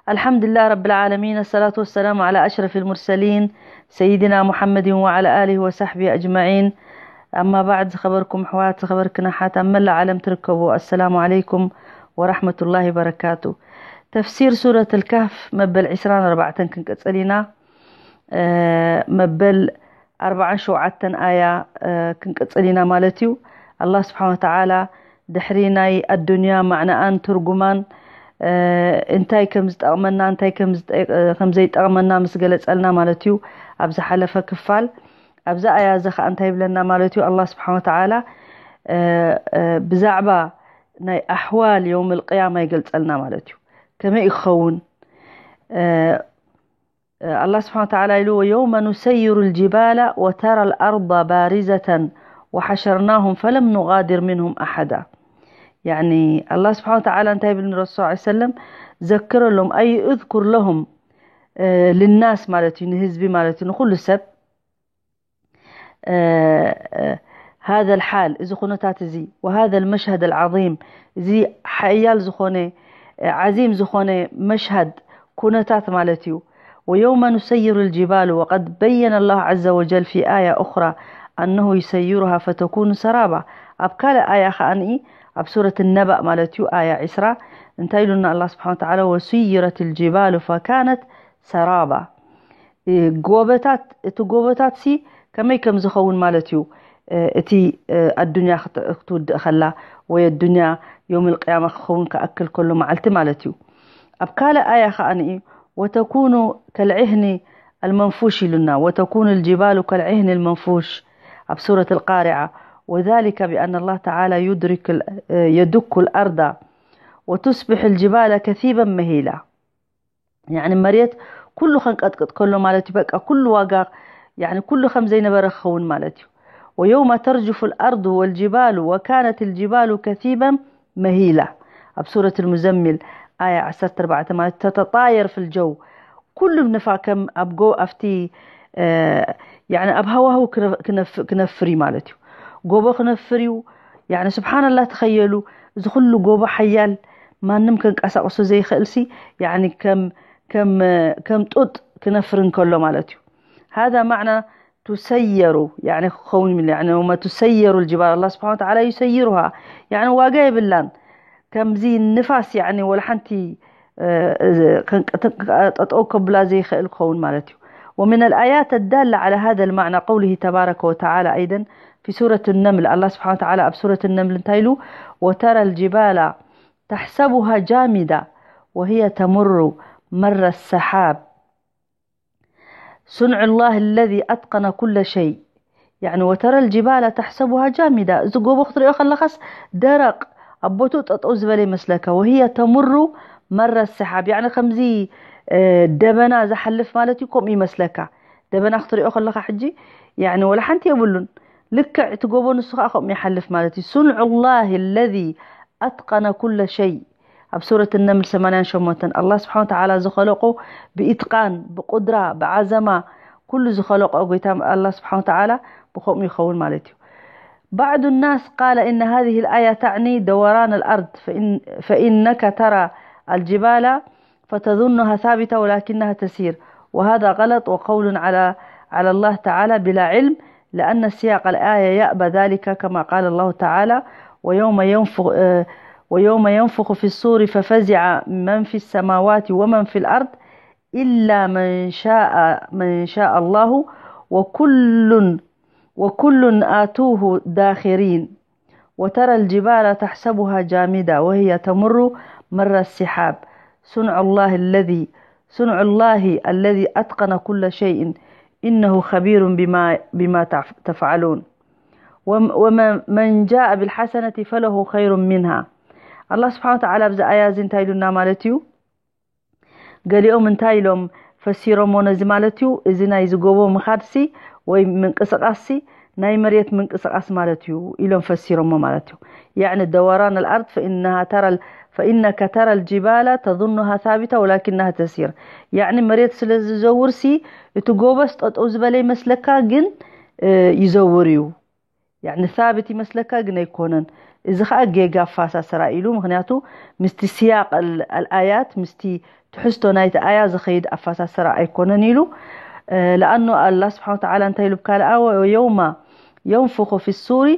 الحمد لله رب العالمين، الصلاة والسلام على أشرف المرسلين سيدنا محمد وعلى آله وصحبه أجمعين. أما بعد، ዝኸበርኩም ኣሕዋት፣ ዝኸበርክን ኣሓት ኣብ መላእ ዓለም ትርከቡ፣ ኣሰላሙ ዓለይኩም ወራሕመቱላሂ ወበረካቱ። ተፍሲር ሱረት ኣልካህፍ መበል ዕስራን ኣርባዕተን ክንቅጽል ኢና። እ፣ መበል ኣርባዓን ሸውዓተን ኣያ፣ እ፣ ክንቅጽል ኢና ማለት እዩ። ኣላህ ስብሓን ወተዓላ ድሕሪ ናይ ኣዱንያ ማዕናኣን ትርጉማን፣ እ፣ እንታይ ከም ዝጠቕመና፣ እንታይ ከም ዝጠ-፣ ከም ዘይጠቕመና ምስ ገለጸልና ማለት እዩ ኣብ ዝሓለፈ ክፋል። ኣብዛ ኣያ እዚ ኸዓ እንታይ ይብለና ማለት እዩ? ኣላህ ስብሓን ወተዓላ፣ እ፣ እ፣ ብዛዕባ ናይ ኣሕዋል የውም ልቅያማ ይገልጸልና ማለት እዩ። ከመይ እዩ ክኸውን? እ፣ ኣላህ ስብሓን ወተዓላ ኢሉ፣ ويوم نسير الجبال وترى الأرض بارزة وحشرناهم فلم نغادر منهم أحدا። ያኒ ኣላህ ስብሓን ወተዓላ እንታይ ይብል ንረሱል ሰለላሁ ዐለይሂ ወሰለም? ዘክረሎም፣ أي اذكر لهم፣ እ፣ ልናስ ማለት እዩ፣ ንህዝቢ ማለት እዩ፣ ንኹሉ ሰብ። እ፣ እ፣ هذا الحال፣ እዚ ኩነታት እዚ፣ وهذا المشهد العظيم، እዚ ሓያል ዝኾነ፣ እ፣ ዓዚም ዝኾነ መሽሃድ፣ ኩነታት ማለት እዩ። ويوم نسير الجبال، وقد بين الله عز وجل في آية أخرى أنه يسيرها فتكون سرابا። ኣብ ካልእ ኣያ ኸኣ ንኢ፣ ኣብ ሱረት ነባእ ማለት እዩ፣ ኣያ ዕስራ፣ እንታይ ኢሉና ኣላህ ስብሓን ወተዓላ? وسيرت الجبال فكانت سرابا። እ፣ ጎበታት፣ እቲ ጎበታት ሲ ከመይ ከም ዝኸውን ማለት እዩ። እ፣ እቲ፣ እ፣ ኣዱንያ ክት-፣ ክትውድእ ከላ፣ ወይ ኣዱንያ የውም ልቅያማ ክኸውን ክኣክል ከሎ መዓልቲ ማለት እዩ። ኣብ ካልእ ኣያ ኸኣ ንኢ፣ وتكون كالعهن المنفوش ኢሉና، وتكون الجبال كالعهن المنفوش ኣብ ሱረት القارعة، وذلك بأن الله تعالى يدرك ال-، እ፣ يدك الأرض وتصبح الجبال كثيبا مهيلا። ያኒ መሬት ኩሉ ከንቀጥቅጥ ከሎ ማለት እዩ። በቃ ኩሉ ዋጋ፣ ያኒ ኩሉ ከም ዘይነበረ ክኸውን ማለት እዩ። ويوم ترجف الأرض والجبال وكانت الجبال كثيبا مهيلا ኣብ ሱረት المزمل ኣያ ዓሰርተ ኣርባዕተ ማለት እዩ። تتطاير في الجو ኩሉ ንፋ ከም ኣብ ጎ-፣ ኣብቲ፣ እ፣ ያኒ ኣብ ሃዋህው ክነ-፣ ክነፍ-፣ ክነፍር እዩ ማለት እዩ። ጎቦ ክነፍር እዩ። ያኒ ስብሓንላህ ተኸየሉ። እዚ ኩሉ ጎቦ ሓያል ማንም ከንቀሳቕሶ ዘይኽእል ሲ፣ ያኒ ከም፣ ከም፣ ከም ጡጥ ክነፍር እንከሎ ማለት እዩ። هذا معنى تسير، ያኒ ክኸውን ኢሉ፣ ያኒ وما تسير الجبال، الله سبحانه وتعالى يسيرها، ያኒ ዋጋ የብላን። ከምዚ ንፋስ ያኒ ወላ ሓንቲ፣ እ፣ እ፣ ከንቀ-፣ ጠጠው ከብላ ዘይኽእል ክኸውን ማለት እዩ። ومن الآيات الدالة على هذا المعنى قوله تبارك وتعالى أيضا في سورة النمل، الله سبحانه وتعالى ኣብ ሱረት ነምል እንታይ ኢሉ? وترى الجبال تحسبها جامدة وهي تمر مر السحاب صنع الله الذي أتقن كل شيء. يعني وترى الجبال تحسبها جامدة، እዚ ጎቦ ክትሪኦ ከለኻስ ደረቕ፣ ኣብ ቦትኡ ጠጠው ዝበለ ይመስለካ። وهي تمر مر السحاب، يعني ከምዚ፣ እ፣ ደበና ዝሓልፍ ማለት እዩ፣ ከምኡ ይመስለካ። ደበና ክትሪኦ ከለኻ ሕጂ፣ يعني ወላ ሓንቲ የብሉን። ልክዕ እቲ ጎቦ ንሱ ኸዓ ከምኡ ይሓልፍ ማለት እዩ። صنع الله الذي أتقن كل شيء ኣብ ሱረት ነምል ሰማንያን ሸሞንተን፣ ኣላህ ስብሓን ወተዓላ ዝኸለቆ ብኢትቃን፣ ብቁድራ፣ ብዓዘማ፣ ኩሉ ዝኸለቆ ጎይታ ኣላህ ስብሓን ወተዓላ ብኸምኡ ይኸውን ማለት እዩ። بعض الناس قال إن هذه الآية تعني دوران الأرض، فإن، فإنك ترى الجبال فتظنها ثابتة ولكنها تسير، وهذا غلط وقول على، على الله تعالى بلا علم، لأن سياق الآية يأبى ذلك، كما قال الله تعالى: ويوم ينفخ، آه، ويوم ينفخ في الصور ففزع من في السماوات ومن في الأرض إلا من شاء، من شاء الله، وكل، وكل آتوه داخرين. وترى الجبال تحسبها جامدة وهي تمر مر السحاب. صنع الله الذي، صنع الله الذي أتقن كل شيء، إنه خبير بما، بما تف-، تفعلون. وم-، ومن، من جاء بالحسنة فله خير منها. ኣላህ ስብሓን ወተዓላ ኣብዚ ኣያ እዚ እንታይ ኢሉና ማለት እዩ? ገሊኦም እንታይ ኢሎም ፈሲሮሞ ነዚ ማለት እዩ? እዚ ናይ ዝጎቦ ምኻድሲ ወይ ምንቅስቓስሲ ናይ መሬት ምንቅስቓስ ማለት እዩ ኢሎም ፈሲሮሞ ማለት እዩ። يعني دوران الأرض فإنها ترى ال-، فإنك ترى الجبال تظنها ثابتة ولكنها تسير. يعني መሬት ስለ ዝዘውርሲ እቲ ጎቦስ ጠጠው ዝበለ ይመስለካ፣ ግን፣ እ፣ ይዘውር እዩ። ያኒ ሳብት ይመስለካ፣ ግን ኣይኮነን። እዚ ኸኣ ጌጋ ኣፈሳስራ ኢሉ፣ ምኽንያቱ ምስቲ ሲያቅ ኣል-፣ ኣልኣያት፣ ምስቲ ትሕዝቶ ናይቲ ኣያ ዝኸይድ ኣፈሳስራ ኣይኮነን ኢሉ። ለኣኑ ኣላ ስብሓን ተዓላ እንታይ ኢሉ ብካልኣ የውማ የንፍኹ ፊ ሱሪ፣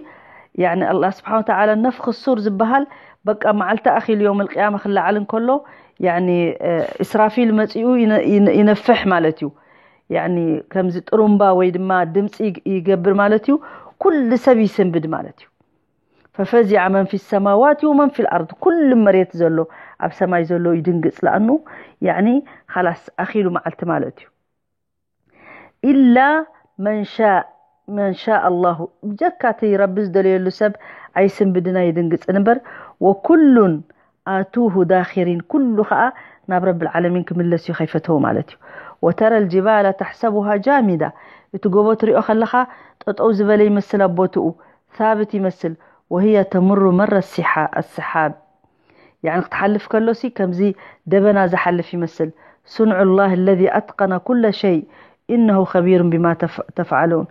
ያኒ ኣላ ስብሓን ተዓላ ነፍኽ ሱር ዝበሃል በቃ መዓልቲ ኣኺሉ ዮም ልቅያማ ክለዓል እንከሎ፣ ያኒ እስራፊል መፂኡ ይነፍሕ ማለት እዩ። ያኒ ከምዚ ጥሩምባ ወይ ድማ ድምፂ ይገብር ማለት እዩ። ኩሉ ሰብ ይስንብድ ማለት እዩ። ፈፈዚዐ መን ፊ ሰማዋት ወመን ፊ ልኣርድ፣ ኩሉ መሬት ዘሎ ኣብ ሰማይ ዘሎ ይድንግፅ። ለኣኑ ያኒ ኻላስ ኣኺሉ መዓልቲ ማለት እዩ። ኢላ መን ሻእ መን ሻእ ኣላሁ፣ ብጀካ እቲ ረቢ ዝደለየሉ ሰብ ኣይስንብድን ኣይድንግፅን እምበር። ወኩሉን ኣቱሁ ዳኪሪን፣ ኩሉ ከዓ ናብ ረቢ ልዓለሚን ክምለስ እዩ ከይፈተው ማለት እዩ። ወተረ ልጅባላ ተሕሰቡሃ ጃሚዳ፣ እቲ ጎቦ ትሪኦ ከለኻ ጠጠው ዝበለ ይመስል ኣብ ቦትኡ፣ ሳብት ይመስል። ወህየ ተምሩ መረ ኣስሓብ፣ ያኒ ክትሓልፍ ከሎሲ ከምዚ ደበና ዝሓልፍ ይመስል። ሱንዑ ላህ ለዚ ኣትቀነ ኩለ ሸይ ኢነሁ ከቢሩን ቢማ ተፍዓሉን።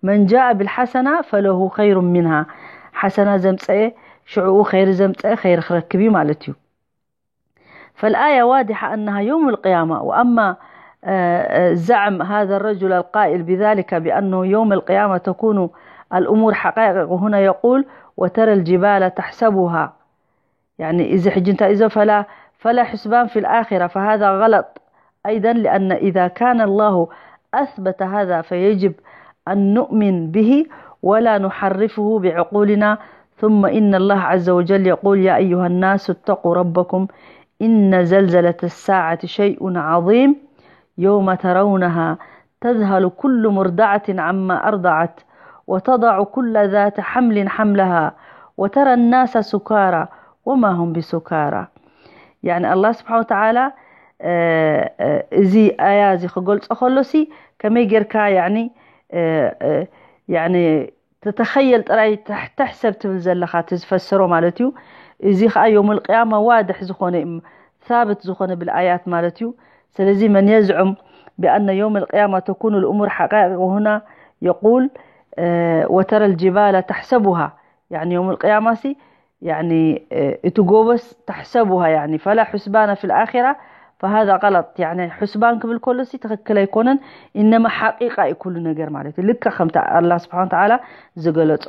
መን ጃእ ብልሓሰና ፈለሁ ኸይሩን ሚንሃ፣ ሓሰና ዘምፀኤ ሽዕኡ ኸይሪ ዘምፀኤ ኸይሪ ክረክብ እዩ ማለት እዩ። فالآية واضحة أنها يوم القيامة. وأما زعم هذا الرجل القائل بذلك بأنه يوم القيامة تكون الأمور حقائق هنا يقول وترى الجبال تحسبها، يعني إذا حجنت إذا فلا فلا حسبان في الآخرة، فهذا غلط أيضا، لأن إذا كان الله أثبت هذا فيجب أن نؤمن به ولا نحرفه بعقولنا. ثم إن الله عز وجل يقول يا أيها الناس اتقوا ربكم إن زلزلة الساعة شيء عظيم يوم ترونها تذهل كل مرضعة عما أرضعت وتضع كل ذات حمل حملها وترى الناس سكارى وما هم بسكارى. يعني الله سبحانه وتعالى እዚ ኣያ እዚ ክገልጾ ከሎሲ ከመይ ጌርካ ያኒ ያኒ ተተኸየል ጥራይ ተሕሰብ ትብል ዘለኻ እቲ ዝፈሰሮ ማለት እዩ። እዚ ከዓ ዮም ልቅያማ ዋድሕ ዝኾነ ሳብት ዝኾነ ብልኣያት ማለት እዩ። ስለዚ መን የዝዑም ብኣነ ዮም ልቅያማ ተኩኑ ልእሙር ሓቃቂ ሁና የቁል ወተረ ልጅባላ ተሕሰቡሃ፣ ዮም ልቅያማ ሲ እቲ ጎበስ ተሕሰቡሃ ፈላ ሑስባና ፊ ልኣራ ፈሃذا غلط። ሕስባን ክብል ከሎ ሲ ትኽክል ኣይኮነን። ኢነማ ሓቂቃ እዩ ኩሉ ነገር ማለት እዩ። ልክዕ ከምቲ ኣላ ስብሓን ተዓላ ዝገለጾ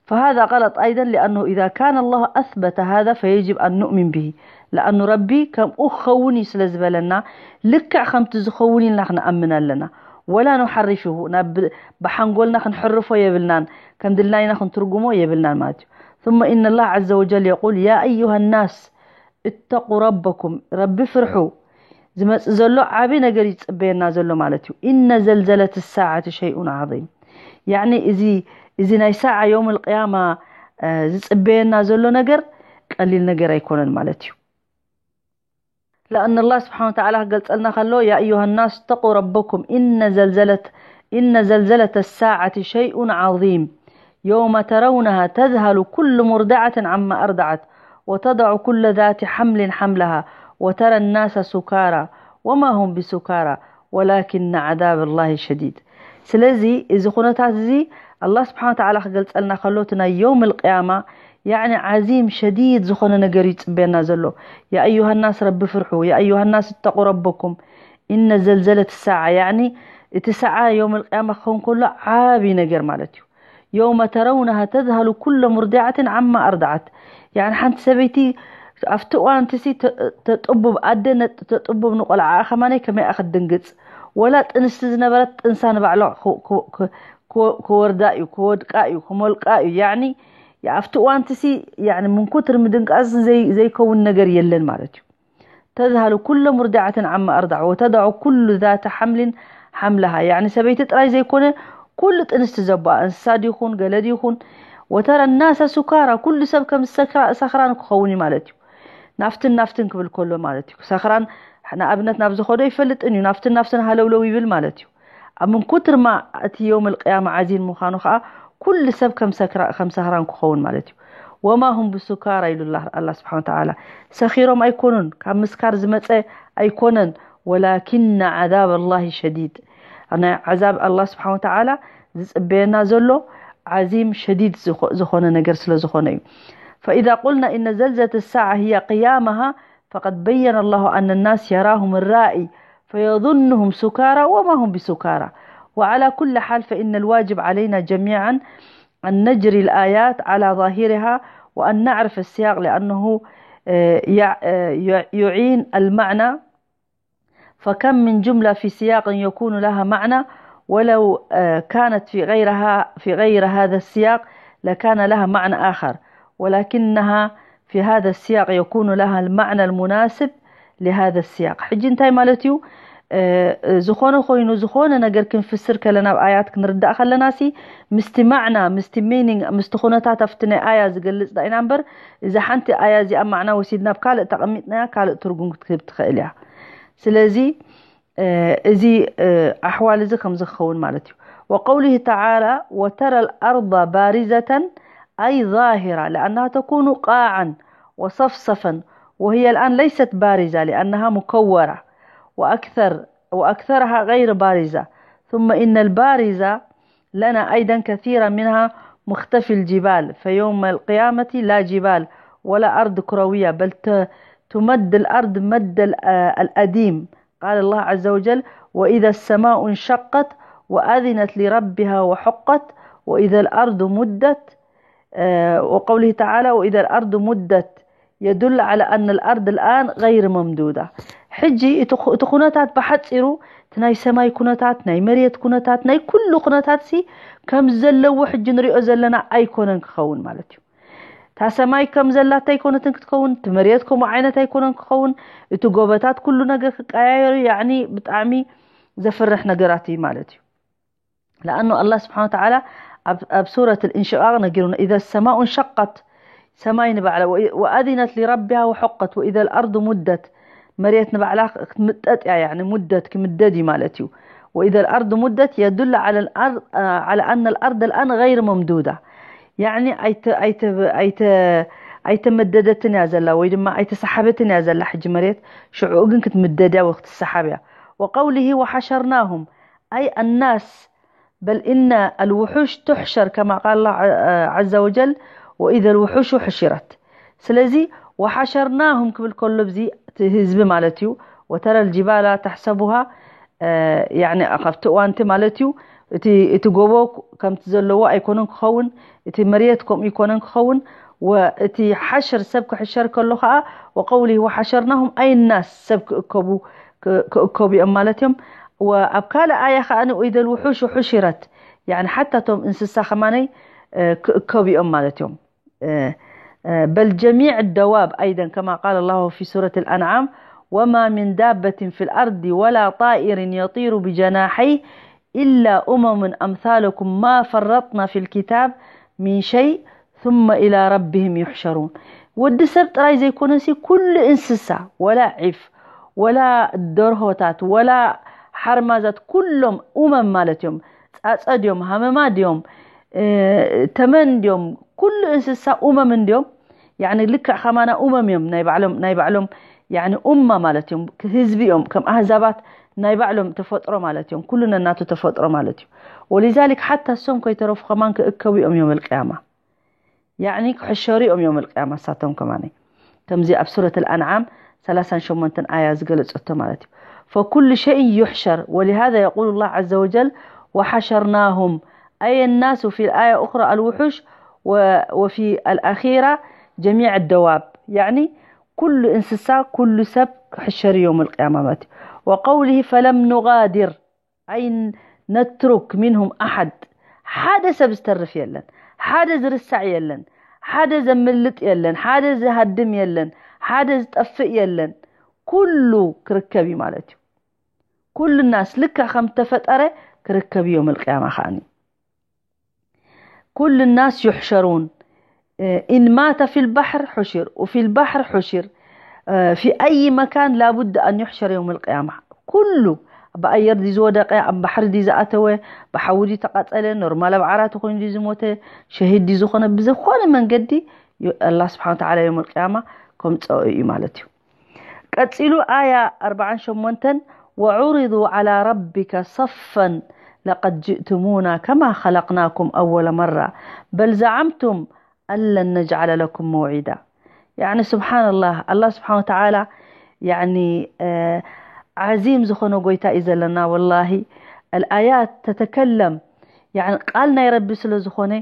فهذا غلط أيضا لأنه إذا كان الله أثبت هذا فيجب أن نؤمن به لأنه ረቢ ከምኡ ክኸውን እዩ ስለ ዝበለና ልክዕ ከምቲ ዝኸውን ኢልና ክንኣምን ኣለና። ولا نحرفه ናብ ብሓንጎልና ክንሕርፎ የብልናን ከም ድልናይና ክንትርጉሞ የብልናን ማለት እዩ። ثم إن الله عز وجل يقول يا أيها الناس اتقوا ربكم ረቢ ፍርሑ ዝመፅእ ዘሎ ዓብዪ ነገር ይፅበየና ዘሎ ማለት እዩ። إن زلزلة الساعة شيء عظيم ያኒ እዚ እዚ ናይ ሳዓ ዮም ልቅያማ ዝፅበየና ዘሎ ነገር ቀሊል ነገር ኣይኮነን ማለት እዩ። لأن الله سبحانه وتعالى ክገልፀልና ከሎ يا أيها الناس اتقوا ربكم إن زلزلة إن زلزلة الساعة شيء عظيم يوم ترونها تذهل كل مرضعة عما أرضعت وتضع كل ذات حمل حملها وترى الناس سكارى وما هم بسكارى ولكن عذاب الله شديد። ስለዚ እዚ ኩነታት እዚ ኣላ ስብሓን ተዓላ ክገልፀልና ከሎ እቲ ናይ ዮም ልቅያማ ያኒ ዓዚም ሸዲድ ዝኾነ ነገር እዩ ፅበየና ዘሎ። يا أيها الناس ረቢ ፍርሑ يا أيها الناس اتقوا ربكم إن زلزلة الساعة ያኒ እቲ ሰዓ ዮም ልቅያማ ክኸውን ከሎ ዓብዪ ነገር ማለት እዩ። يوم ترونها تذهل كل مرضعة عما أرضعت ያኒ ሓንቲ ሰበይቲ ኣብቲ እዋንቲ ሲ ተጥቡብ ኣደ ተጥቡብ ንቆልዓኣ ከማነይ ከመይኣ ክትድንግፅ ወላ ጥንስቲ ዝነበረት ጥንሳ ንባዕሎ ክወርዳ እዩ ክወድቃ እዩ ክሞልቃ እዩ ያኒ ኣብቲ እዋንቲ ሲ ምንኩትር ምድንቃስ ዘይከውን ነገር የለን ማለት እዩ። تذهل كل مرضعة عما أرضعت وتضع كل ذات حمل حملها ያኒ ሰበይቲ ጥራይ ዘይኮነ ኩሉ ጥንስቲ ዘቦኣ እንስሳ ዲኹን ገለ ዲኹን وترى الناس سكارى ኩሉ ሰብ ከም ዝሰክራ ሰኽራን ክኸውን እዩ ማለት እዩ። ናፍትን ናፍትን ክብል ከሎ ማለት እዩ ሰኽራን ንኣብነት ናብ ዝኸዶ ይፈልጥን እዩ ናፍትን ናፍትን ሃለውለው ይብል ማለት እዩ። ኣብ ምንኩትርማ እቲ ዮም ልቅያማ ዓዚም ምዃኑ ከዓ ኩሉ ሰብ ከም ሰኽራን ክኸውን ማለት እዩ። وما هم بسكارى ኢሉ ኣላ ስብሓን ተዓላ ሰኺሮም ኣይኮኑን ካብ ምስካር ዝመፀ ኣይኮነን። ولكن عذاب الله شديد ናይ ዓዛብ ኣላ ስብሓን ተዓላ ዝፅበየና ዘሎ ዓዚም ሸዲድ ዝኾነ ነገር ስለ ዝኾነ እዩ። فإذا قلنا إن زلزلة الساعة هي قيامها فقد بين الله أن الناس يراهم الرائي فيظنهم سكارى وما هم بسكارى. وعلى كل حال، فإن الواجب علينا جميعا أن نجري الآيات على ظاهرها وأن نعرف السياق، لأنه آه، يع- آه، يع- يعين المعنى. فكم من جملة في سياق يكون لها معنى، ولو آه، كانت في غيرها في غير هذا السياق لكان لها معنى آخر، ولكنها في هذا السياق يكون لها المعنى المناسب لهذا السياق. ሕጂ እንታይ ማለት እዩ? ዝኾነ ኮይኑ ዝኾነ ነገር ክንፍስር ከለና፣ ኣብ ኣያት ክንርዳእ ከለና ሲ ምስቲ ማዕና፣ ምስቲ ሚኒንግ፣ ምስቲ ኩነታት ኣብቲ ናይ ኣያ ዝገልጽ ዳ ኢና እምበር፣ እዛ ሓንቲ ኣያ እዚኣ ማዕና ወሲድና ኣብ ካልእ ተቐሚጥናያ ካልእ ትርጉም ክትህብ ትኽእል እያ። ስለዚ እዚ ኣሕዋል እዚ ከም ዝኸውን ማለት እዩ። وقوله تعالى وترى الأرض بارزة أي ظاهرة لأنها تكون قاعا وصفصفا وهي الآن ليست بارزة لأنها مكورة وأكثر وأكثرها غير بارزة. ثم إن البارزة لنا أيضا كثيرا منها مختفي الجبال، فيوم القيامة لا جبال ولا أرض كروية، بل تمد الأرض مد الأديم. قال الله عز وجل: وإذا السماء انشقت وأذنت لربها وحقت وإذا الأرض مدت، وقوله تعالى: وإذا الأرض مدت، يدل على أن الأرض الآن غير ممدودة. ሕጂ እቲ ኩነታት ብሓፂሩ እቲ ናይ ሰማይ ኩነታት፣ ናይ መሬት ኩነታት፣ ናይ ኩሉ ኩነታት ሲ ከም ዘለዎ ሕጂ ንሪኦ ዘለና ኣይኮነን ክኸውን ማለት እዩ። እታ ሰማይ ከም ዘላታ ኣይኮነትን ክትከውን፣ እቲ መሬት ከምኡ ዓይነት ኣይኮነን ክኸውን፣ እቲ ጎበታት ኩሉ ነገር ክቀያየሩ፣ ያዕኒ ብጣዕሚ ዘፍርሕ ነገራት እዩ ማለት እዩ። لأنه الله سبحانه وتعالى ኣብ ሱረት الانشقاق ነጊሩና، إذا السماء انشقت، ሰማይ ንባዕላ، وأذنت لربها وحقت، وإذا الأرض مدت، መሬት ንባዕላ ክትምጠጥ እያ፣ يعني مدت ክምደድ እዩ ማለት እዩ። وإذا الأرض مدت يدل على الأرض على أن الأرض الآن غير ممدودة، يعني ኣይተ ኣይተ ኣይተ ኣይተመደደትን እያ ዘላ ወይ ድማ ኣይተሰሓበትን እያ ዘላ ሕጂ መሬት፣ ሽዑ ግን ክትምደድ እያ ወይ ክትሰሓብ እያ። وقوله وحشرناهم أي الناس، بل إن الوحوش تحشر كما قال الله عز وجل: وإذا الوحوش حشرت። ስለዚ وحشرناهم ክብል ከሎ፣ እዚ እቲ ህዝቢ ማለት እዩ። وترى الجبال تحسبها يعني ካብቲ እዋንቲ ማለት እዩ፣ እቲ እቲ ጎቦ ከምቲ ዘለዎ ኣይኮነን ክኸውን፣ እቲ መሬት ከምኡ ኣይኮነን ክኸውን። ወእቲ ሓሽር ሰብ ክሕሸር ከሎ ከዓ وقوله وحشرناهم أي الناس ሰብ ክእከቡ ክእከቡ እዮም ማለት እዮም። ኣብ ካልእ ኣያ ከዓ وإذا الوحوش حشرت، يعني ሓታ እቶም እንስሳ ከማነይ ክእከቡ እዮም ማለት እዮም። بل جميع الدواب أيضا كما قال الله في سورة الأنعام: وما من دابة في الأرض ولا طائر يطير بجناحيه إلا أمم أمثالكم ما فرطنا في الكتاب من شيء ثم إلى ربهم يحشرون። ወዲ ሰብ ጥራይ ዘይኮነሲ ኩሉ እንስሳ፣ ወላ ዒፍ፣ ወላ ደርሆታት፣ ወላ ሓርማዛት፣ ኩሎም ኡመም ማለት እዮም። ፃፀ ድዮም፣ ሃመማ ድዮም፣ ተመን ድዮም፣ ኩሉ እንስሳ ኡመም እንድዮም። ያኒ ልክዕ ከማና ኡመም እዮም፣ ናይ ባዕሎም ናይ ባዕሎም ያኒ ኡማ ማለት እዮም፣ ህዝቢ እዮም፣ ከም ኣህዛባት ናይ ባዕሎም ተፈጥሮ ማለት እዮም። ኩሉ ነናቱ ተፈጥሮ ማለት እዩ። ወሊዛሊክ ሓታ እሶም ከይተረፉ ከማን ክእከቡ እዮም ዮም ልቅያማ። ያኒ ክሕሸሩ እዮም ዮም ልቅያማ እሳቶም ከማን። ከምዚ ኣብ ሱረት ኣልኣንዓም ሰላሳን ሸሞንተን ኣያ ዝገለጸቶ ማለት እዩ። فكل شيء يحشر ولهذا يقول الله عز وجل وحشرناهم أي الناس في الآية أخرى الوحوش و- وفي الأخيرة جميع الدواب يعني ኩሉ እንስሳ ኩሉ ሰብ ክሕሸር እዮም ልቅያማ ማለት እዩ። وقوله فلم نغادر أي نترك منهم أحد ሓደ ሰብ ዝተርፍ የለን፣ ሓደ ዝርሳዕ የለን፣ ሓደ ዘምልጥ የለን፣ ሓደ ዝሃድም የለን፣ ሓደ ዝጠፍእ የለን። ኩሉ ክርከብ እዩ ማለት እዩ። ኩሉ ናስ ልክዕ ከም ተፈጠረ ክርከብ እዮም ልቅያማ ከዓኒ። ኩሉ ናስ يحشرون إن مات في البحر حشر وفي البحر حشر في أي مكان لابد أن يحشر يوم القيامة ኩሉ ኣብ ኣየር ድዩ ዝወደቀ፣ ኣብ ባሕሪ ድዩ ዝኣተወ፣ ብሓዊ ድዩ ተቃጸለ፣ ኖርማል ኣብ ዓራት ኮይኑ ድዩ ዝሞተ፣ ሸሂድ ድዩ ዝኾነ፣ ብዝኾነ መንገዲ ኣላህ ስብሓን ወተዓላ የውመል ቅያማ ከምፀኦ እዩ ማለት እዩ። ቀጺሉ ኣያ ኣርባዓን ሸሞንተን وعرضوا على ربك صفا لقد جئتمونا كما خلقناكم أول مرة بل زعمتم أن لن نجعل لكم موعدا يعني سبحان الله ኣላህ ስብሓን ወተዓላ ያኒ ዓዚም ዝኾነ ጎይታ እዩ ዘለና። ወላሂ ኣልኣያት ተተከለም፣ ያኒ ቃል ናይ ረቢ ስለ ዝኾነ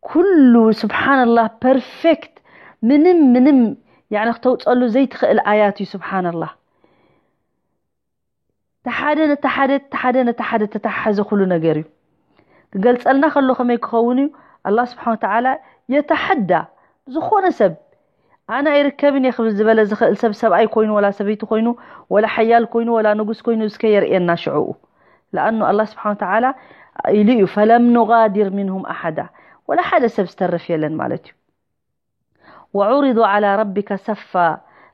ኩሉ ስብሓንላህ ፐርፌክት፣ ምንም ምንም ያኒ ክተውፀሉ ዘይትኽእል ኣያት እዩ። ስብሓንላህ ተሓደ ነተሓደ ተሓደ ነተሓደ ተተሓዘ ኩሉ ነገር እዩ። ክገልፀልና ከሎ ከመይ ክኸውን እዩ? ኣላህ ስብሓን ወተዓላ የተሓዳ ዝኾነ ሰብ ኣነ ኣይርከብን እየ ክብል ዝበለ ዝኽእል ሰብ፣ ሰብኣይ ኮይኑ ወላ ሰበይቲ ኮይኑ ወላ ሓያል ኮይኑ ወላ ንጉስ ኮይኑ እስከ የርእየና ሽዕኡ። ለኣኑ ኣላህ ስብሓን ወተዓላ ኢሉ እዩ ፈለም ኑጋዲር ሚንሁም ኣሓዳ፣ ወላ ሓደ ሰብ ዝተርፍ የለን ማለት እዩ። وعرضوا على ربك صفا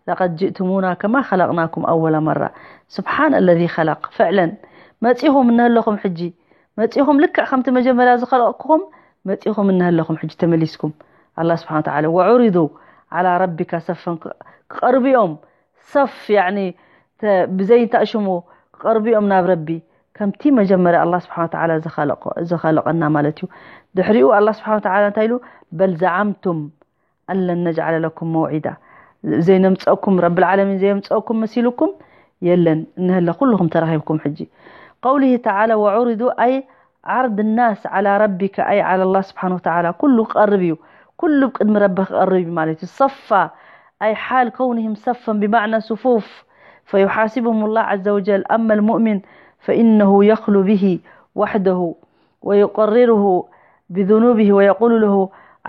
لقد جئتمونا كما خلقناكم أول مرة سبحان الذي خلق فعلا መፂኹም እነህለኹም ሕጂ መፂኹም ልክዕ ከምቲ መጀመርያ ዝኸለቕኩኹም መፂኹም እነህለኹም ሕጂ ተመሊስኩም ኣላ ስብሓን ተዓላ وعرضوا على ربك صفا ክቐርቡ እዮም ሰፍ ያኒ ብዘይ እንታይ ሽሙ ክቐርቡ እዮም ናብ ረቢ ከምቲ መጀመርያ ኣላ ስብሓን ተዓላ ዝኸለቐና ማለት እዩ ድሕሪኡ ኣላ ስብሓን ተዓላ እንታይ ኢሉ በል ዘዓምቱም أن لن نجعل لكم موعدا ዘይነምፀኩም ረብል ዓለሚን ዘየምፀኩም መሲልኩም የለን እንህለ ኩልኹም ተራኺብኩም ሕጂ قوله تعالى وعرضوا أي عرض الناس على ربك أي على الله سبحانه وتعالى ኩሉ ክቐርብ እዩ ኩሉ ቅድሚ ረቢ ክቐርብ እዩ ማለት እዩ صفا أي حال كونهم صفا بمعنى صفوف فيحاسبهم الله عز وجل أما المؤمن فإنه يخلو به وحده ويقرره بذنوبه ويقول له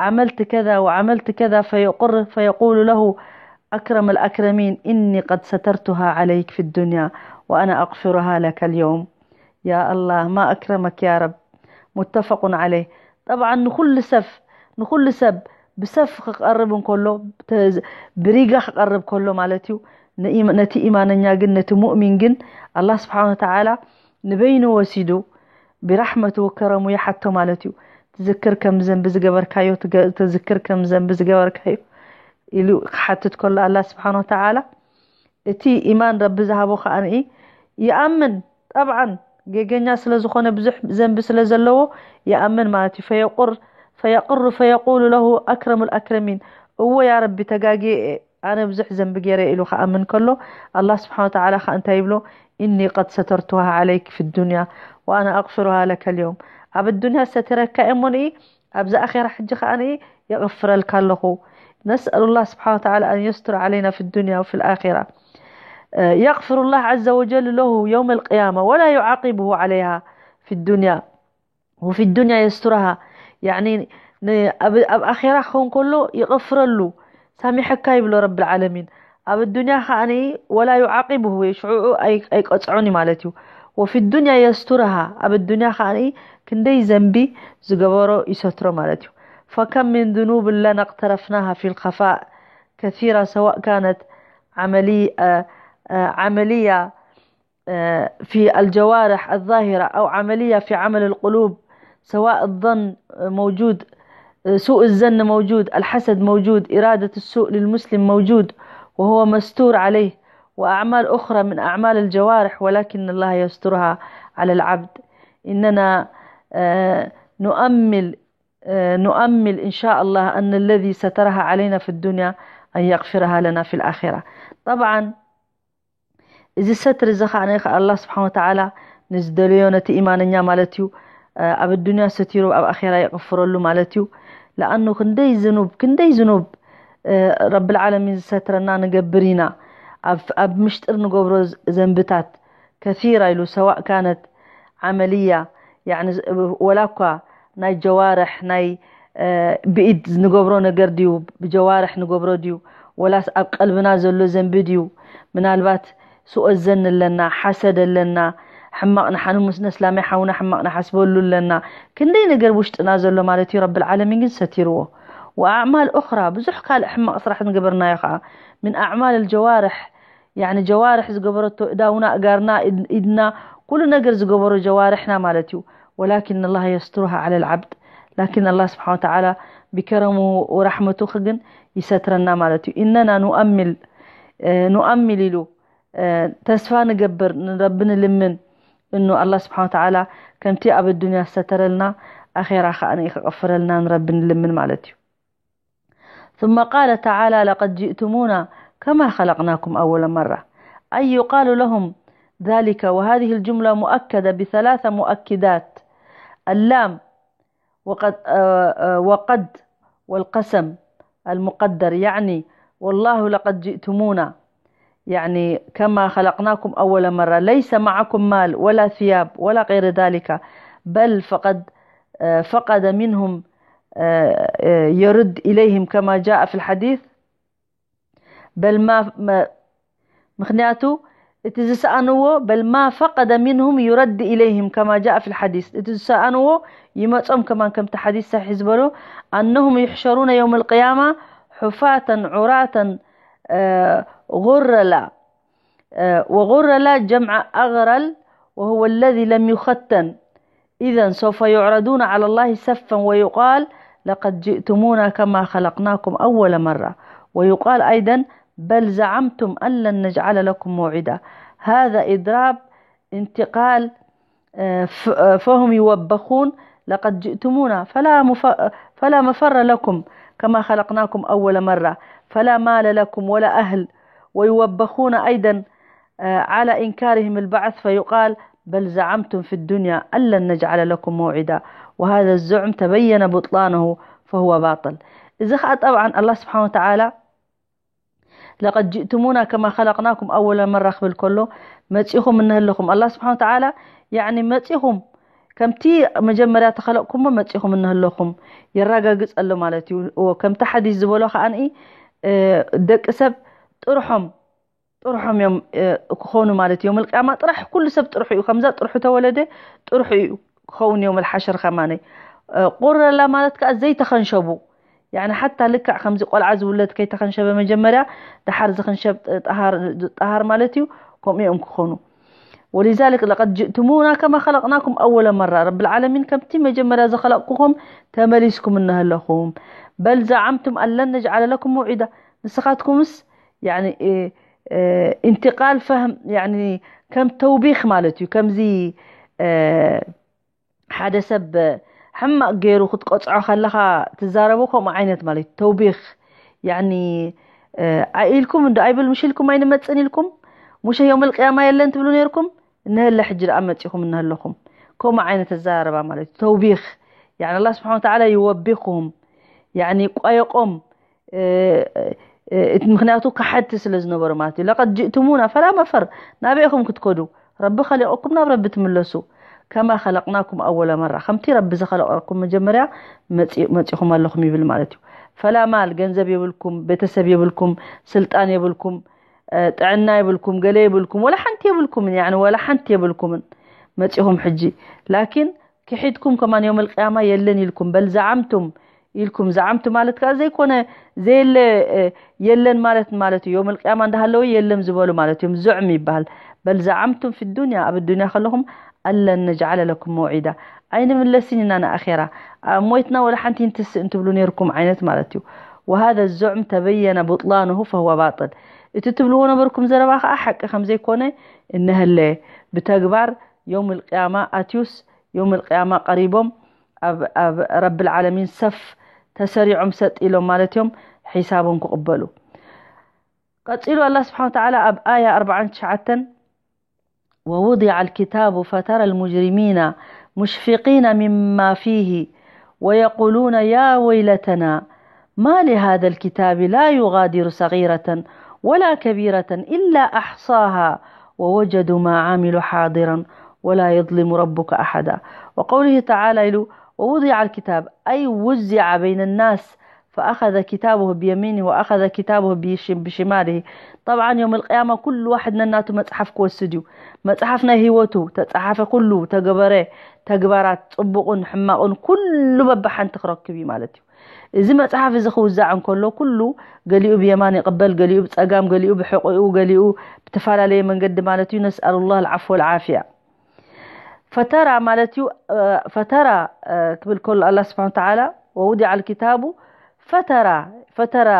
عملت كذا وعملت كذا فيقر فيقول له أكرم الأكرمين إني قد سترتها عليك في الدنيا وأنا أغفرها لك اليوم يا الله ما أكرمك يا رب متفق عليه طبعا ንኹሉ ሰብ ንኹሉ ሰብ ብሰፍ ክቐርብ እንከሎ ብሪጋ ክቐርብ ከሎ ማለት እዩ ነቲ ኢማነኛ ግን ነቲ ሙእሚን ግን ኣላ ስብሓን ወተዓላ ንበይኑ ወሲዱ ብራሕመቱ ወከረሙ ይሓቶ ማለት እዩ ትዝክር ከም ዘንቢ ዝገበርካዮ ትዝክር ከም ዘንቢ ዝገበርካዮ ኢሉ ክሓትት ከሎ ኣላ ስብሓን ወተዓላ እቲ ኢማን ረቢ ዝሃቦ ከዓንኢ ይኣምን ጠብዓን ጌገኛ ስለ ዝኾነ ብዙሕ ዘንቢ ስለ ዘለዎ ይኣምን ማለት እዩ ፈየቁር ፈየቅሩ ፈየቁሉ ለሁ ኣክረሙ ልኣክረሚን እዎ ያ ረቢ ተጋጊየ ኣነ ብዙሕ ዘንቢ ገይረ ኢሉ ክኣምን ከሎ ኣላህ ስብሓን ወተዓላ ከዓ እንታይ ይብሎ إني قد سترتها عليك في الدنيا وأنا أغفرها لك اليوم ኣብ الدنيا ሰቲረካ እየ እሞ ንኢ ኣብዚ ኣኼራ ሕጂ ከዓ ንኢ የቕፍረልካ ኣለኹ نسأل الله سبحانه وتعالى أن يستر علينا في الدنيا وفي الآخرة يغفر الله عز وجل له يوم القيامة ولا يعاقبه عليها في الدنيا وفي الدنيا يسترها يعني ኣብ ኣኼራ ክኸውን ከሎ ይቕፍረሉ ሳሚሐካ ይብሎ ረቢ ዓለሚን ኣብ ዱንያ ከዓኒ ወላ ዩዓቂብሁ ሽዑዑ ኣይቀፅዖን እዩ ማለት እዩ ወፊ ዱንያ የስቱርሃ ኣብ ዱንያ ከዓኒ ክንደይ ዘንቢ ዝገበሮ ይሰትሮ ማለት እዩ فكم من ذنوب لنا اقترفناها في الخفاء كثيرة سواء كانت عملي عملية في الجوارح الظاهرة أو عملية في عمل القلوب سواء الظن موجود سوء الظن موجود الحسد موجود إرادة السوء للمسلم موجود وهو مستور عليه وأعمال أخرى من أعمال الجوارح ولكن الله يسترها على العبد إننا نؤمل نؤمل إن شاء الله أن الذي سترها علينا في الدنيا أن يغفرها لنا في الآخرة طبعا እዚ ሰትሪ እዚ ከዓ ንኸ ኣላ ስብሓን ወተዓላ ንዝደለዮ ነቲ ኢማነኛ ማለት እዩ ኣብ ዱንያ ሰቲሩ ኣብ ኣኼራ ይቕፍረሉ ማለት እዩ ለኣኑ ክንደይ ዝኑብ ክንደይ ዝኑብ ረብል ዓለሚን ዝሰትረና ንገብር ኢና ኣብ ምሽጥር ንገብሮ ዘንብታት ከሲራ ኢሉ ሰዋእ ካነት ዓመልያ ወላ እኳ ናይ ጀዋርሕ ናይ ብኢድ ንገብሮ ነገር ድዩ ብጀዋርሕ ንገብሮ ድዩ ወላስ ኣብ ቀልብና ዘሎ ዘንቢ ድዩ ምናልባት ሱኦ ዘን ኣለና ሓሰድ ኣለና ሕማቕ ንሓንሙስ ነስላማይ ሓውና ሕማቕ ንሓስበሉ ኣለና ክንደይ ነገር ውሽጥና ዘሎ ማለት እዩ ረብል ዓለሚን ግን ሰቲርዎ ወኣዕማል ኡኽራ ብዙሕ ካልእ ሕማቕ ስራሕ ዝገበርናዮ ከዓ ምን ኣዕማል ልጀዋርሕ ያኒ ጀዋርሕ ዝገበረቶ እዳውና እጋርና ኢድና ኩሉ ነገር ዝገበሮ ጀዋርሕና ማለት እዩ ወላኪን ኣላህ የስትሩሃ ዓለ ልዓብድ ላኪን ኣላህ ስብሓን ወተዓላ ብከረሙ ወራሕመቱ ግን ይሰትረና ማለት እዩ እነና ኑኣሚል ኑኣሚል ኢሉ ተስፋ ንገብር ንረቢ ንልምን እኑ ኣላህ ስብሓን ወተዓላ ከምቲ ኣብ ኣዱንያ ዝሰተረልና ኣኼራ ከዓ ንኢ ክቕፍረልና ንረቢ ንልምን ማለት እዩ ثم قال تعالى لقد جئتمونا كما خلقناكم أول مرة، أي يقال لهم ذلك. وهذه الجملة مؤكدة بثلاث مؤكدات: اللام، وقد، آه، آه، وقد، والقسم المقدر، يعني: والله لقد جئتمونا، يعني: كما خلقناكم أول مرة، ليس معكم مال ولا ثياب ولا غير ذلك، بل فقد، آه، فقد منهم، آه، آه، يرد إليهم كما جاء في الحديث، بل ما، ما ምኽንያቱ እቲ ዝሰኣንዎ، بل ما فقد منهم يرد إليهم كما جاء في الحديث، እቲ ዝሰኣንዎ ይመጾም ከማን፣ ከምቲ ሓዲስ ሰሒሕ ዝበሎ: أنهم يحشرون يوم القيامة حفاة عراة، آه، غرلا، آه، وغرلا جمع أغرل، وهو الذي لم يختن. إذا سوف يعرضون على الله سفا ويقال: لقد جئتمونا كما خلقناكم أول مرة، ويقال أيضا: بل زعمتم أن لن نجعل لكم موعدا. هذا إضراب انتقال، آه، ف-، آه، فهم يوبخون: لقد جئتمونا، فلا مف-، فلا مفر لكم كما خلقناكم أول مرة، فلا مال لكم ولا أهل. ويوبخون أيضا، آه، على إنكارهم البعث، فيقال: بل زعمتم في الدنيا أن لن نجعل لكم موعدا، وهذا الزعم تبين بطلانه فهو باطل. እዚ ኸዓ ጠብዓን ኣላህ ስብሓን ወተዓላ ለቀድ ጅእቱሙና ከማ ኸለቅናኩም ኣወለ መራ ክብል ከሎ፣ መጺኹም እንህለኹም፣ ኣላህ ስብሓን ወተዓላ ያዕኒ መጺኹም፣ ከምቲ መጀመርያ ተኸለቅኩሞ መጺኹም እንህለኹም የራጋግጽ ኣሎ ማለት እዩ። ከምቲ ሓዲስ ዝበሎ ከዓኒ ደቂ ሰብ ጥርሖም ጥርሖም እዮም ክኾኑ ማለት እዮም። ልቅያማ ጥራሕ ኩሉ ሰብ ጥርሑ እዩ። ከምዛ ጥርሑ ተወለደ ጥርሑ እዩ ክኸውን እዮም። ልሓሸር ከማነይ ቁረላ ማለት ከዓ ዘይተኸንሸቡ፣ ያኒ ሓታ ልክዕ ከምዚ ቆልዓ ዝውለድ ከይተኸንሸበ መጀመርያ ድሓር ዝኽንሸብ ጠሃር ማለት እዩ። ከምኡ እዮም ክኾኑ። ولذلك لقد جئتمونا كما خلقناكم أول مرة، ረብል ዓለሚን ከምቲ መጀመርያ ዝኸለቅኩኹም ተመሊስኩም እንህለኹም። بل زعمتم أن لن نجعل لكم موعدا، ንስኻትኩምስ ያኒ ኢንትቃል ፈህም ያኒ ከም ተውቢኽ ማለት እዩ። ከምዚ ሓደ ሰብ ሕማቕ ገይሩ ክትቆፅዖ ከለኻ ትዛረቦ ከምኡ ዓይነት ማለት እዩ። ተውቢኽ ያኒ ኣይኢልኩም እንዶ ኣይብል ምሽ ኢልኩም ኣይንመፅን ኢልኩም ሙሸ ዮም ልቅያማ የለን ትብሉ ነይርኩም። እንህለ ሕጂ ደኣ መፂኹም እንህለኹም ከምኡ ዓይነት ኣዘራርባ ማለት እዩ። ተውቢኽ ያኒ ኣላ ስብሓን ወተዓላ ይወቢኹም ያኒ ቋየቆም እቲ ምኽንያቱ ከሓድቲ ስለ ዝነበሩ ማለት እዩ። ለቀድ ጅእቱሙና ፈላ መፈር፣ ናበይ ኢኹም ክትከዱ? ረቢ ኸሊቐኩም ናብ ረቢ ትምለሱ። ከማ ኸለቅናኩም ኣወለ መራ፣ ከምቲ ረቢ ዝኸለቐኩም መጀመርያ መጺ- መጺኹም ኣለኹም ይብል ማለት እዩ። ፈላ ማል፣ ገንዘብ የብልኩም፣ ቤተሰብ የብልኩም፣ ስልጣን የብልኩም፣ ጥዕና የብልኩም፣ ገለ የብልኩም፣ ወላ ሓንቲ የብልኩምን፣ ያኒ ወላ ሓንቲ የብልኩምን መጺኹም ሕጂ። ላኪን ክሒድኩም ከማን ዮም ልቅያማ የለን ኢልኩም በል ዘዓምቱም ኢልኩም። ዘዓምቱ ማለት ከዓ ዘይኮነ ዘየለ የለን ማለት ማለት እዩ። ዮም ልቅያማ እንዳሃለወ የለም ዝበሉ ማለት እዮም። ዙዕም ይበሃል። በል ዘዓምቱም ፊ ዱንያ፣ ኣብ ዱንያ ከለኹም ኣለን ነጅዓለ ለኩም መውዒዳ፣ ኣይንምለስን ኢና ንኣኼራ፣ ኣብ ሞይትና ወላ ሓንቲ ይንትስእ እንትብሉ ነይርኩም ዓይነት ማለት እዩ። وهذا الزعم تبين بطلانه فهو باطل። እቲ ትብልዎ ነበርኩም ዘረባ ከዓ ሓቂ ከምዘይኮነ እነሀለ ብተግባር ዮም ልቅያማ ኣትዩስ ዮም ልቅያማ ቀሪቦም ኣብ ኣብ ረብል ዓለሚን ሰፍ ተሰሪዖም ሰጥ ኢሎም ማለት እዮም ሒሳቦም ክቕበሉ። ቀጺሉ ኣላ ስብሓን ወተዓላ ኣብ ኣያ ኣርባዓን ትሽዓተን ووضع الكتاب فترى المجرمين مشفقين مما فيه ويقولون يا ويلتنا ما لهذا الكتاب لا يغادر صغيرة ولا كبيرة إلا أحصاها ووجدوا ما عملوا حاضرا ولا يظلم ربك أحدا. وقوله تعالى إلو ووضع الكتاب أي وزع بين الناس فأخذ كتابه بيمينه وأخذ كتابه بشماله. طبعا يوم القيامة كل واحد نناتو مصحف كوسديو، مصحف ናይ ህይወቱ ተጻሓፈ ኩሉ ተገበረ ተግባራት ጽቡቕን ሕማቕን ኩሉ በብሓንቲ ክረክብ እዩ ማለት እዩ። እዚ መጽሓፍ እዚ ክውዛዕ እንከሎ ኩሉ ገሊኡ ብየማን ይቕበል፣ ገሊኡ ብጸጋም፣ ገሊኡ ብሕቑኡ፣ ገሊኡ ብተፈላለየ መንገዲ ማለት እዩ። ነስኣሉላህ ልዓፍወ ልዓፍያ። ፈተራ ማለት እዩ። ፈተራ ክብል ከሎ ኣላ ስብሓን ተዓላ ወውዲዓ ልኪታቡ ፈተራ ፈተራ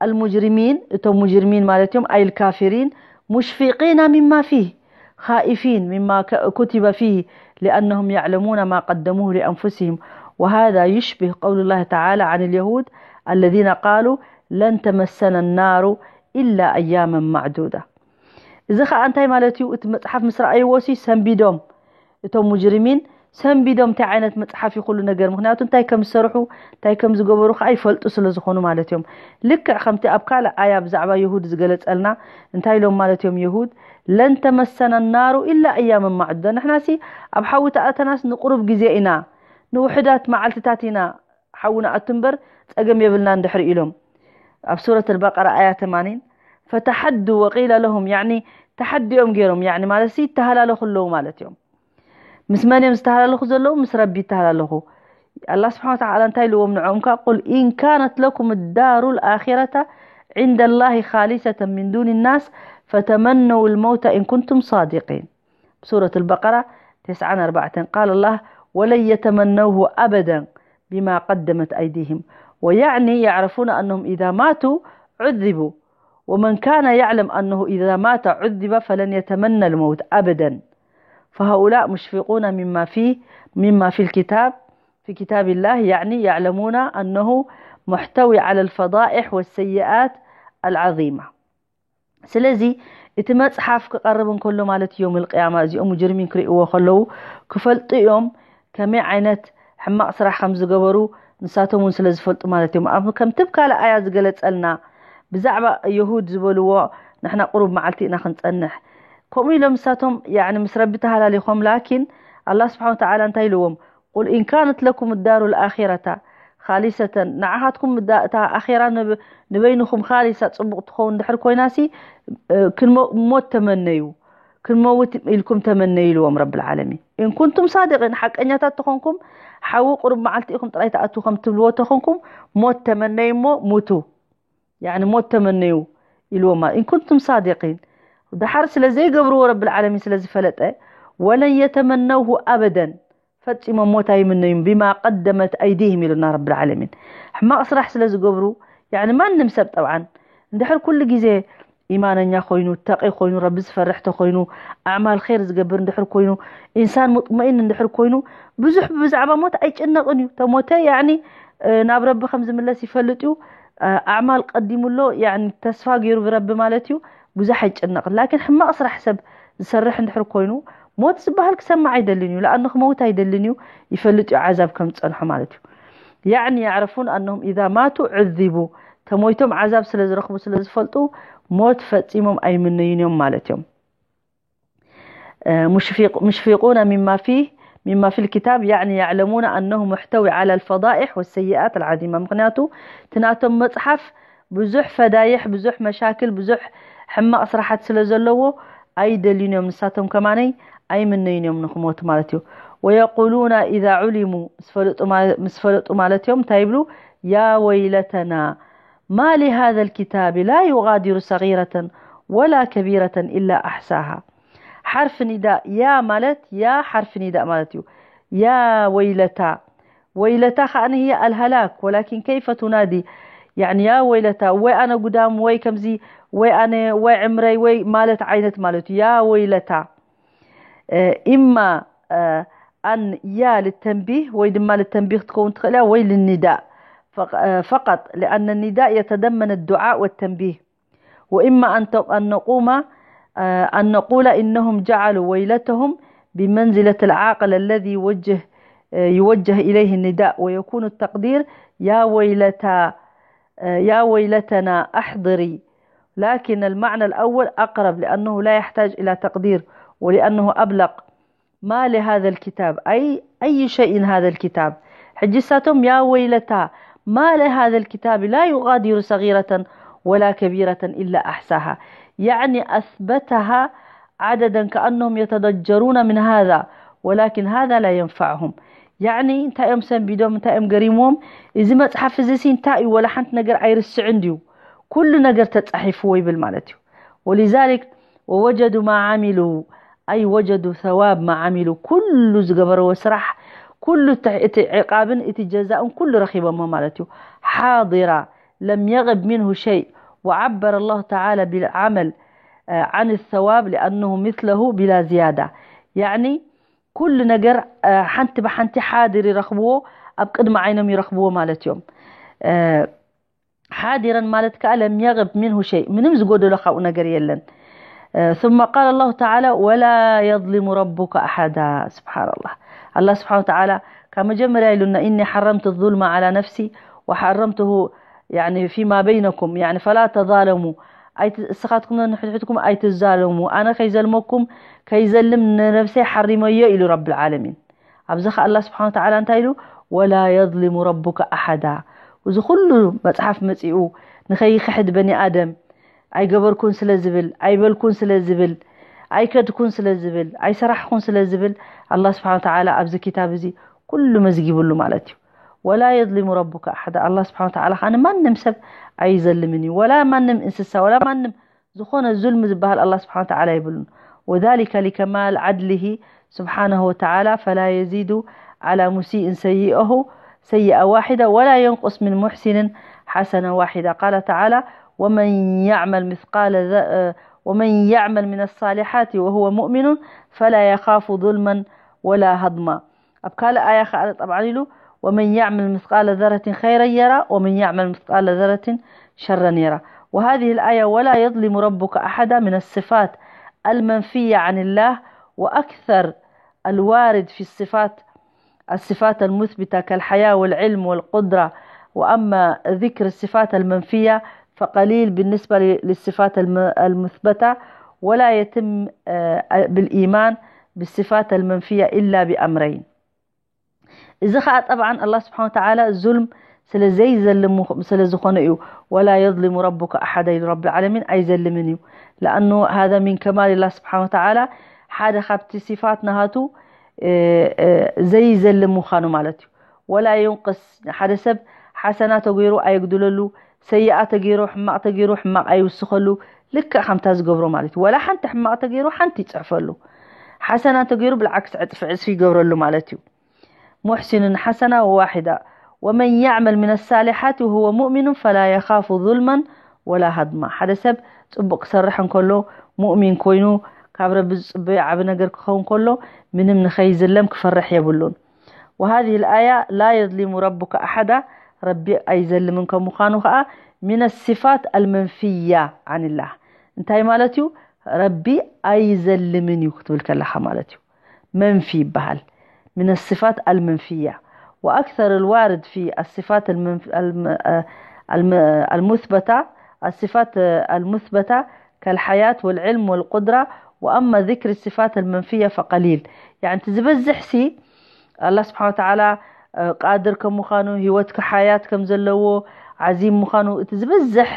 ኣልሙጅሪሚን እቶም ሙጅሪሚን ማለት እዮም ኣይልካፊሪን ሙሽፊቂና ሚማ ፊህ خائفين مما كتب فيه لأنهم يعلمون ما قدموه لأنفسهم وهذا يشبه قول الله تعالى عن اليهود الذين قالوا لن تمسنا النار إلا أياما معدودة። እዚ ኸኣ እንታይ ማለት እዩ? እቲ መጽሓፍ ምስ ረኣይዎ ሲ ሰንቢዶም፣ እቶም ሙጅሪሚን ሰንቢዶም፣ እንታይ ዓይነት መጽሓፍ እዩ ኩሉ ነገር፣ ምኽንያቱ እንታይ ከም ዝሰርሑ እንታይ ከም ዝገበሩ ኸኣ ይፈልጡ ስለ ዝኾኑ ማለት እዮም። ልክዕ ከምቲ ኣብ ካልእ ኣያ ብዛዕባ የሁድ ዝገለጸልና እንታይ ኢሎም ማለት እዮም የሁድ? ለን ተመሰና ናሩ ኢላ ኣያመ ማዕዱዳ። ንሕናሲ ኣብ ሓዊ ተኣተናስ ንቁሩብ ግዜ ኢና፣ ንውሕዳት መዓልትታት ኢና ሓዊ ንኣቱ እምበር ጸገም የብልና እንድሕር ኢሎም። ኣብ ሱረት ኣልበቀራ ኣያ ተማኒን ፈተሓዱ ወቂለ ለሁም፣ ያኒ ተሓዲኦም ገይሮም፣ ያኒ ማለት ሲ ይተሃላለኹ ኣለዉ ማለት እዮም። ምስ መን እዮም ዝተሃላለኹ ዘለዉ? ምስ ረቢ ይተሃላለኹ። ኣላ ስብሓን ወተዓላ እንታይ ኢልዎም ንዕኦም ከ? ቁል ኢን ካነት ለኩም ዳሩ ልኣኺረታ ዕንደ ላሂ ካሊሰተ ምን ዱን ናስ ፈተመነው ልመውተ ኢን ኩንቱም ሳዲቂን። سورة البقرة تسعة وأربعين. قال الله: ولن يتمنوه أبدا بما قدمت أيديهم، ويعني يعرفون أنهم إذا ماتوا عذبوا، ومن كان يعلم أنه إذا مات عذب فلن يتمنى الموت أبدا، فهؤلاء مشفقون مما فيه، مما في الكتاب، في كتاب الله، يعني يعلمون أنه محتوي على الفضائح والسيئات العظيمة. ስለዚ እቲ መጽሓፍ ክቐርብ እንከሎ ማለት እዩ፣ ዮም ልቅያማ እዚኦም ሙጅሪሚን ክርእይዎ ከለዉ ክፈልጡ እዮም ከመይ ዓይነት ሕማቕ ስራሕ ከም ዝገበሩ፣ ንሳቶም እውን ስለ ዝፈልጡ ማለት እዮም። ኣብ ከምቲ ኣብ ካልእ ኣያ ዝገለጸልና ብዛዕባ የሁድ ዝበልዎ፣ ንሕና ቁሩብ መዓልቲ ኢና ክንጸንሕ፣ ከምኡ ኢሎም ንሳቶም ያኒ ምስ ረቢ ተሃላሊኾም። ላኪን ኣላህ ስብሓን ወተዓላ እንታይ ኢልዎም? ቁል ኢን ካነት ለኩም ዳሩ ልኣኺረታ ካሊሰተን፣ ንዓኻትኩም እታ ኣኼራ ንበይንኹም ካሊሳ ጽቡቕ ትኸውን ድሕር ኮይናሲ፣ ክንሞ-፣ ሞት ተመነዩ፣ ክንመውት ኢልኩም ተመነዩ ኢልዎም ረብል ዓለሚን። ኢን ኩንቱም ሳዲቂን፣ ሓቀኛታት ተኾንኩም፣ ሓዊ ቁሩብ መዓልቲ ኢኹም ጥራይ ትኣትዉ ከም ትብልዎ ተኾንኩም፣ ሞት ተመነዩ እሞ ሙቱ። ያኒ ሞት ተመነዩ ኢልዎም። ኢን ኩንቱም ሳዲቂን፣ ደሓር ስለ ዘይገብርዎ ረብል ዓለሚን ስለ ዝፈለጠ፣ ወለን የተመነውሁ ኣበደን፣ ፈጺሞም ሞት ኣይምነዩም፣ ቢማ ቀደመት ኣይዲህም ኢሉና ረብል ዓለሚን። ሕማቕ ስራሕ ስለ ዝገብሩ፣ ያኒ ማንም ሰብ ጠብዓን እንድሕር ኩሉ ግዜ ኢማነኛ ኮይኑ፣ ተቒ ኮይኑ፣ ረቢ ዝፈርሕ ተኾይኑ፣ ኣዕማል ኸይር ዝገብር እንድሕር ኮይኑ፣ ኢንሳን ሙጥመኢን እንድሕር ኮይኑ፣ ብዙሕ ብዛዕባ ሞት ኣይጭነቕን እዩ። ተሞተ ያኒ ናብ ረቢ ከም ዝምለስ ይፈልጥ እዩ። ኣዕማል ቀዲሙሎ፣ ያኒ ተስፋ ገይሩ ብረቢ ማለት እዩ። ብዙሕ ኣይጭነቕን። ላኪን ሕማቕ ስራሕ ሰብ ዝሰርሕ እንድሕር ኮይኑ፣ ሞት ዝበሃል ክሰማዕ ኣይደልን እዩ። ለኣኑ ክመውት ኣይደልን እዩ። ይፈልጥ እዩ ዓዛብ ከም ዝጸንሖ ማለት እዩ። ያዕኒ ያዕረፉን ኣነሁም ኢዛ ማቱ ዑዚቡ፣ ተሞይቶም ዓዛብ ስለ ዝረኽቡ ስለ ዝፈልጡ፣ ሞት ፈጺሞም ኣይምነዩን እዮም ማለት እዮም። ሙሽፊቁ-፣ ሙሽፊቁነ ሚማ ፊህ፣ ሚማ ፊል ኪታብ፣ ያዕኒ ያዕለሙነ ኣነሁ ሙሕተዊ ዓላ ልፈዳኢሕ ወሰይኣት ልዓዚማ። ምኽንያቱ እቲ ናቶም መጽሓፍ ብዙሕ ፈዳይሕ፣ ብዙሕ መሻክል፣ ብዙሕ ሕማቕ ስራሓት ስለ ዘለዎ ኣይደልዩን እዮም። ንሳቶም ከማነይ ኣይምነዩን እዮም ንኽሞቱ ማለት እዩ። ወየቁሉና ኢዛ ዑሊሙ፣ ምስ ፈለጡ ማ-፣ ምስ ፈለጡ ማለት እዮም፣ እንታይ ይብሉ? ያ ወይለተና ማ ሊሃዘ ልኪታቢ ላ ዩጋዲሩ ሰጊረተን ወላ ከቢረተን ኢላ ኣሕሳሃ። ሓርፊ ኒዳእ ያ ማለት፣ ያ ሓርፊ ኒዳእ ማለት እዩ። ያ ወይለታ፣ ወይለታ ከኣ ህየ ኣልሃላክ፣ ወላኪን ከይፈ ቱናዲ፣ ያዕኒ ያ ወይለታ፣ ወይ ኣነ ጉዳም፣ ወይ ከምዚ፣ ወይ ኣነ፣ ወይ ዕምረይ፣ ወይ ማለት ዓይነት ማለት እዩ። ያ ወይለታ። እ፣ ኢማ፣ እ፣ ኣን ያ ልተንቢህ ወይ ድማ ልተንቢህ ክትከውን ትኽእል እያ፣ ወይ ልኒዳእ ፈቅ-፣ እ፣ ፈቀጥ፣ ሊኣነ ኒዳእ የተደመነ ዱዓእ ወተንቢህ። وإما أن ت-، أن نقوم، آه، أن نقول إنهم جعلوا ويلتهم بمنزلة العاقل الذي يوجه، آه، يوجه إليه النداء، ويكون التقدير: يا ويلتى، آه، يا ويلتنا احضري. لكن المعنى الأول أقرب لأنه لا يحتاج إلى تقدير ولأنه أبلغ. ما لهذا الكتاب، أي، أي شيء هذا الكتاب؟ ሕጂ ንሳቶም ያ ወይለታ ما لهذا الكتاب لا يغادر صغيرة ولا كبيرة إلا أحصاها، يعني أثبتها عددا كأنهم يتضجرون من هذا، ولكن هذا لا ينفعهم. يعني እንታይ እዮም ሰንቢዶም፣ እንታይ እዮም ገሪምዎም? እዚ መጽሓፍ እዚ ሲ እንታይ እዩ፣ ወላ ሓንቲ ነገር ኣይርስዕን ድዩ? ኩሉ ነገር ተጻሒፍዎ ይብል ማለት እዩ። ولذلك ووجدوا ما عملوا، أي وجدوا ثواب ما عملوا، ኩሉ ዝገበረዎ ስራሕ፣ ኩሉ እቲ፣ እቲ ዕቃብን እቲ ጀዛእን ኩሉ ረኺቦሞ ማለት እዩ። حاضرا لم يغب منه شيء، وعبر الله تعالى بالعمل، آه، عن الثواب لأنه مثله بلا زيادة. يعني ኩሉ ነገር፣ እ፣ ሓንቲ ብሓንቲ ሓድር ይረኽብዎ፣ ኣብ ቅድሚ ዓይኖም ይረኽብዎ ማለት እዮም። እ፣ ሓዲረን ማለት ከኣ ለም የቕብ ምንሁ ሸይ፣ ምንም ዝጎደሎ ካብኡ ነገር የለን። ثم قال الله تعالى ولا يظلم ربك أحدا. ስብሓን ኣላህ። ኣላህ ስብሓን ወተዓላ ካብ መጀመርያ ኢሉና፣ إني حرمت الظلم على نفسي وحرمته يعني فيما بينكم يعني فلا تظالموا። እስኻትኩም ነንሕድሕድኩም ኣይትዛለሙ፣ ኣነ ከይዘልመኩም ከይዘልም ንነብሰይ ሓሪመዮ ኢሉ ረብል ዓለሚን። ኣብዚ ኸ ኣላህ ስብሓን ወተዓላ እንታይ ኢሉ? ولا يظلم ربك أحدا። እዚ ኩሉ መፅሓፍ መፂኡ ንኸይክሕድ በኒ ኣደም ኣይገበርኩን ስለ ዝብል፣ ኣይበልኩን ስለ ዝብል፣ ኣይከድኩን ስለ ዝብል፣ ኣይሰራሕኩን ስለ ዝብል ኣላህ ስብሓን ወተዓላ ኣብዚ ክታብ እዚ ኩሉ መዝጊብሉ ማለት እዩ። ولا يظلم ربك أحدا። ኣላህ ስብሓን ወተዓላ ኸዓ ንማንም ሰብ ኣይዘልምን እዩ። ወላ ማንም እንስሳ፣ ወላ ማንም ዝኾነ ዙልሚ ዝበሃል ኣላህ ስብሓን ወተዓላ የብሉን። وذلك لكمال عدله سبحانه وتعالى فلا يزيد على مسيء سيئه سيئة واحدة ولا ينقص من محسن حسنة واحدة. قال تعالى ومن يعمل مثقال ذ- ومن يعمل من الصالحات وهو مؤمن فلا يخاف ظلما ولا هضما. ኣብ ካልእ ኣያ ኸዓ ጠብዓን ኢሉ ومن يعمل مثقال ذرة خيرا يرى ومن يعمل مثقال ذرة شرا يرى. وهذه الآية ولا يظلم ربك أحدا من الصفات المنفية عن الله، وأكثر الوارد في الصفات الصفات المثبتة كالحياة والعلم والقدرة. وأما ذكر الصفات المنفية فقليل بالنسبة للصفات الم- المثبتة، ولا يتم بالإيمان بالصفات المنفية إلا بأمرين. እዚ ኸዓ ጠብዓን ኣላህ ስብሓን ወተዓላ ዙልም ስለ ዘይዘልም ስለ ዝኾነ እዩ። ولا يظلم ربك أحدا ኢሉ ረብል ዓለሚን ኣይዘልምን እዩ። لأنه هذا من كمال الله سبحانه وتعالى ሓደ ካብቲ ሲፋት ናሃቱ ዘይዘልም ምዃኑ ማለት እዩ። ولا ينقص ሓደ ሰብ ሓሰና ተገይሩ ኣየጉድለሉ፣ ሰይኣ ተገይሩ ሕማቕ ተገይሩ ሕማቕ ኣይውስኸሉ፣ ልክዕ ከምታ ዝገብሮ ማለት እዩ። ወላ ሓንቲ ሕማቕ ተገይሩ ሓንቲ ይፅሕፈሉ፣ ሓሰና ተገይሩ ብልዓክስ ዕፅፊ ዕፅፊ ይገብረሉ ማለት እዩ። محسن حسنة واحدة ومن يعمل من الصالحات وهو مؤمن فلا يخاف ظلما ولا هضما። ሓደ ሰብ ፅቡቕ ክሰርሕ እንከሎ ሙእሚን ኮይኑ ካብ ረቢ ዝፅበዮ ዓቢ ነገር ክኸውን ከሎ ምንም ንኸይዝለም ክፈርሕ የብሉን። وهذه الآية لا يظلم ربك أحدا ረቢ ኣይዘልምን ከም ምዃኑ ከዓ من الصفات المنفية عن الله እንታይ ማለት እዩ? ረቢ ኣይዘልምን እዩ ክትብል ከለኻ ማለት እዩ። منفي ይበሃል من الصفات المنفية. وأكثر الوارد في الصفات المنف... الم... المثبتة الصفات المثبتة كالحياة والعلم والقدرة. وأما ذكر الصفات المنفية فقليل. يعني تزبزح سي الله سبحانه وتعالى قادر كم مخانو هيوت كحياة كم زلو عزيم مخانو تزبزح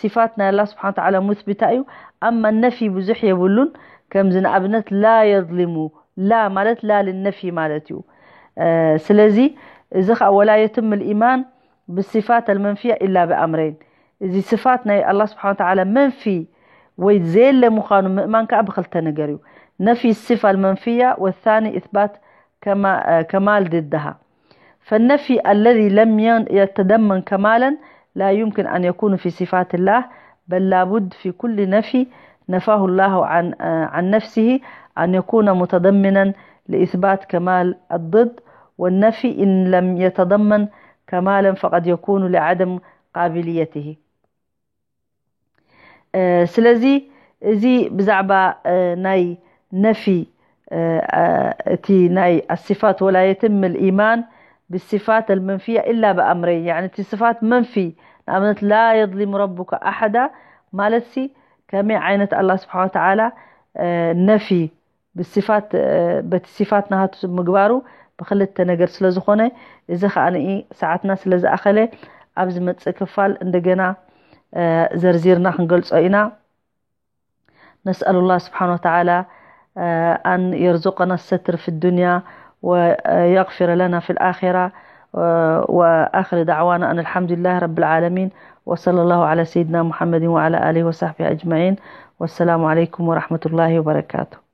صفاتنا الله سبحانه وتعالى مثبتة أيو. أما النفي بزح يبلون كم زن أبنت لا يظلمو لا ማለት لا للنفي ማለት እዩ። ስለዚ እዚ ኸዓ ولا يتم الإيمان بالصفات المنفية إلا بأمرين። እዚ صفات ናይ الله سبحانه وتعالى منفي ወይ ዘየለ ምዃኑ ምእማን ከዓ ብክልተ ነገር እዩ። نفي الصفة المنفية والثاني إثبات كمال ضدها. فالنفي الذي لم يتضمن كمالا لا يمكن أن يكون في صفات الله، بل لا بد في كل نفي نفاه الله عن, عن نفسه أن يكون متضمنا لإثبات كمال الضد، والنفي إن لم يتضمن كمالا فقد يكون لعدم قابليته. ስለዚ እዚ ብዛዕባ ናይ ነፊ እቲ ናይ ኣስፋት ولا يتم الإيمان بالصفات المنفية إلا بأمرين يعني እቲ ስፋት መንፊ ንኣብነት لا يظلم ربك أحدا ማለት ሲ ከመይ ዓይነት ኣላ ስብሓን ወተዓላ ነፊ ብስፋት በቲ ስፋት ናሃቱ ምግባሩ ብክልተ ነገር ስለ ዝኾነ እዚ ከዓ ንኢ ሰዓትና ስለ ዝኣኸለ ኣብ ዝመፅእ ክፋል እንደገና ዘርዚርና ክንገልፆ ኢና። نسأل الله سبحانه وتعالى أن يرزقنا الستر في الدنيا ويغفر لنا في الآخرة. وآخر دعوانا أن الحمد لله رب العالمين، وصلى الله على سيدنا محمد وعلى آله وصحبه أجمعين، والسلام عليكم ورحمة الله وبركاته.